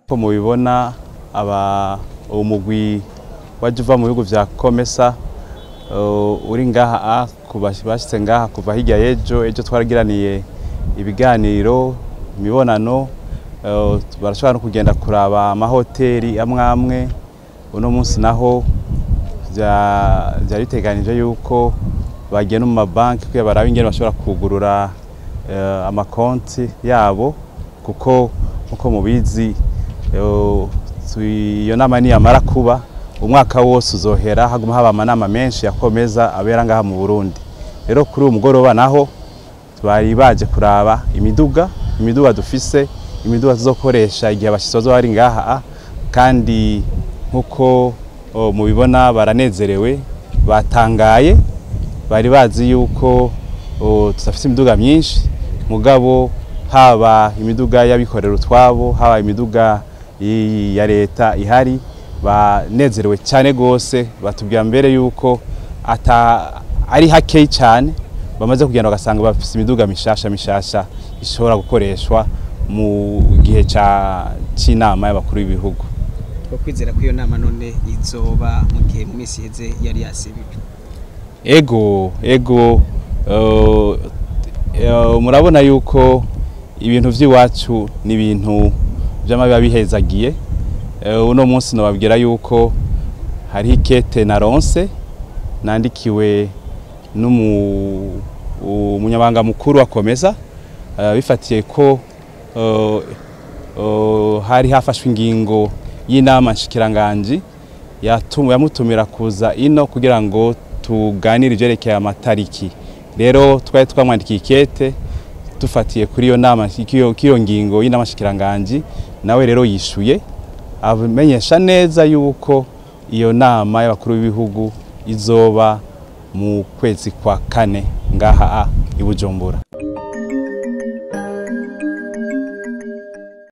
Ko mubibona, aba umugwi waje uva mu bihugu vya COMESA uri ngaha, bashitse ngaha kuva hirya y'ejo. Ejo twaragiraniye ibiganiro, imibonano, barashobora no kugenda kuraba amahoteli amwe amwe. Uno munsi naho vyari biteganije yuko bagenda mu mabanki kugira barabe ingene bashobora kugurura amakonti yabo, kuko nkuko mubizi, iyo nama niyamara kuba, umwaka wose uzohera haguma haba amanama menshi yakomeza abera ngaha mu Burundi. Rero kuri uyu mugoroba naho bari baje kuraba imiduga dufise, imiduga tuzokoresha igihe abashitsi bazoba bari ngaha. Kandi nkuko mubibona, baranezerewe, batangaye. Bari bazi yuko tudafise imiduga myinshi, mugabo haba imiduga y'abikorera utwabo, haba imiduga ya leta ihari, banezerewe cyane gose. Batubwira mbere yuko ata ari hakeyi cyane bamaze kugenda bagasanga bafise imiduga mishasha mishasha ishobora gukoreshwa mu gihe c'inama y'abakuru b'ibihugu. Kwizera ko iyo nama none izoba, mu gihe mu minsi iheze yari yasibijwe? Ego, murabona yuko ibintu vy'iwacu ni ibintu vyama biba bihezagiye. Uno munsi nobabwira yuko hariho ikete naronse nandikiwe n'umunyabanga mukuru wa COMESA, bifatiye ko hari hafashwe ingingo y'inama nshikiranganji yamutumira kuza ino kugira ngo tuganire ivyerekeye amatariki. Rero twari twamwandikiye ikete dufatiye kuri iyo nama, k'iyo ngingo y'inama nshikiranganji. Nawe rero yishuye amenyesha neza yuko iyo nama y'abakuru b'ibihugu izoba mu kwezi kwa kane ngaha i Bujumbura.